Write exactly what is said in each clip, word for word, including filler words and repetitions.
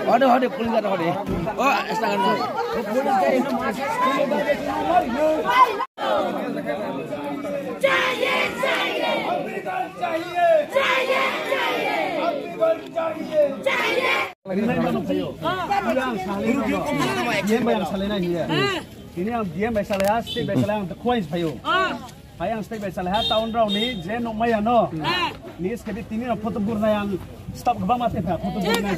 Hode, hode, police guard hode. Oh, esta kan. Tini ang D M bai salai ha, state bai salai ang the coins phaio. Hai ang state bai salai ha, town rao ni je nokmaya no. Ni S K B tini rao photo bur nai ang staff kebang ma tepha photo bur nai.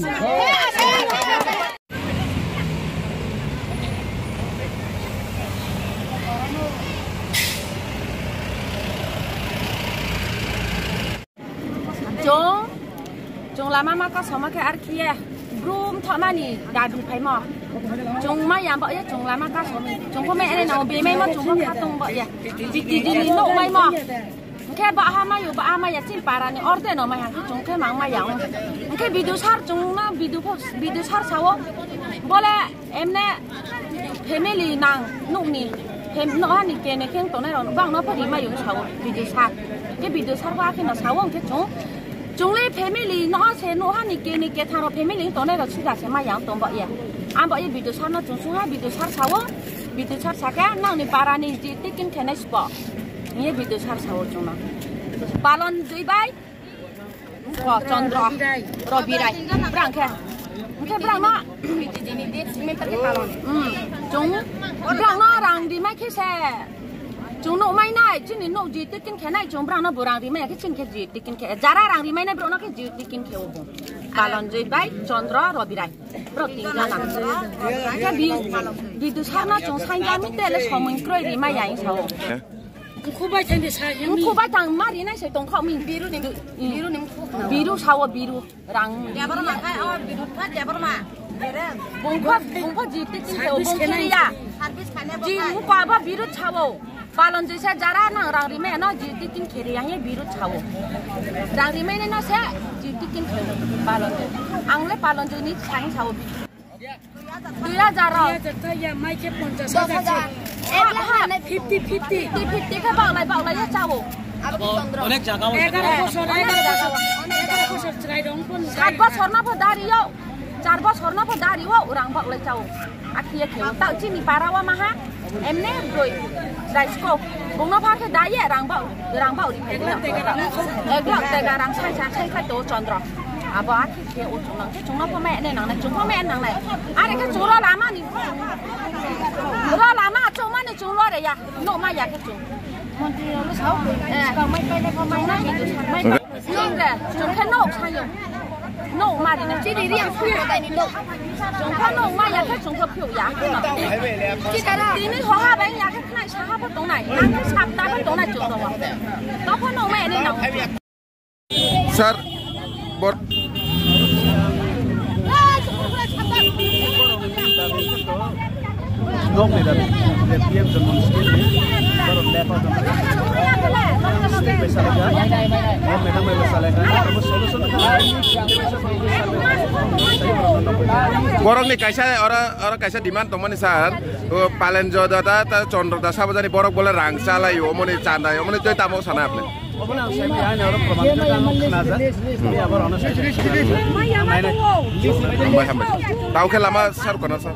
Chwng, chwng lama ma kosoma khe ar khiye brum thoknani dadu phaimo. Chwng ma ya bo ye chwng lama kosom. Chwng kho me ene no be mai mo chwng kho khatung bo ye. Titi jini no mai mo. Khe ba ha mayu ba ha maya chini para ni orde no mai ha chwng khe mang maya. Khe bidu sar chwng na bidu pho bidu sar sawo. Bole Emne family nang nukni fam-, nohani kene keng tongnai rok bang no pari mayo sao video sar. Ke video sar ba ke no sao ke chung. Chungle family no se nohani kene ke tharo family tongnai rok suga se maya tong ba ya. Am ba ye video sar no chung sunga video sar sao. Video sar saka nang ni para ni je tikin kene spo. Ye video sar sao chung no. Palon jui bai. Ko Chandra, Robirai, brang khe. Khe brang no. Hmm. Chung brang no rang di mai khe se. Chung nuk mai nai, chini nuk ji tikin khe nai, chung brang no bo rang di mai khe chin khe ji tikin khe. Jara rang di mai nai bro no khe ji tikin khe obo. Palon jui bai Chandra, Robirai. Bro tin jana. Khe bi, bidu sarna chung sain jami tele somung kroi di mai yang sao. Mkhubai thangde sa yemi. Mkhubai thang mari nai se tongkha mi. Biru ni, biru ni mkhu. Biru sao biru rang. Debar ma khai o biru pha debar ma. Bungkha, bungkha jiti kin se o bungkha ya. Service khane bo. Ji mukha ba biru sao. Palon jisa jara nang rang rime no jiti kin kheri yang ye biru sao. Rang rime ne no se jiti kin kheri palon. Ang le palon jini sang sao. Dui hajar rok. Dui hajar ta ya, mai khe ponchas hajar se. Ek lakh. Fifty, fifty. Fifty, fifty khe baklai, baklai ya chao. Onek jaga o. Egaroh bosor, egaroh bosor, egaroh bosor chwrai rong pon. Sat bosor no pho dari yo. Char bosor no pho dari o, rang baklai chao. Akhiya khe o. Ta chini para wa maha. Emne broi. Daisko. Bungno pha khe dai ye rang bak, rang bak ri phai. Ek lakh tega rang sai sai sai khai to Chandra. Abo akhi khe o chungnang khe chungno pha mai ne nang nai chung pha mai nang nai. Are khe churo lama ni. Ro lama chuma ni chung lo re ya. No ma ya khe chung. Montri ro lo sao. Eh. Mai pai le pha mai na. Mai. Nung de, chung khe nok sayo. Nok mari na. Chini ri ang suyo dai ni nok. Chung khe nok ma ya khe chung khe phyo ya. Tini hoha bai ya khe khnai saha bo tongnai. Nang khe sapta bo tongnai chung ro. To khe nok ma ya ni nang. Sir, bor- Nok ni dabi, P M Janman scheme ni, borok lepa jama. State bai salai kha, o madam bai salai kha, abo solution. Borok ni kaisa oro, oro kaisa demand tongmani sir, o Palen Joda ta, ta Chandra ta sabajani borok bole rang chalai, omoni chandai, omoni tei tamo sana apni. Obo ang sai maya ani oro proman khe ang khna jak. Ni abar ono sai. Hambai, hambai. Tao khe lama sar kono sar.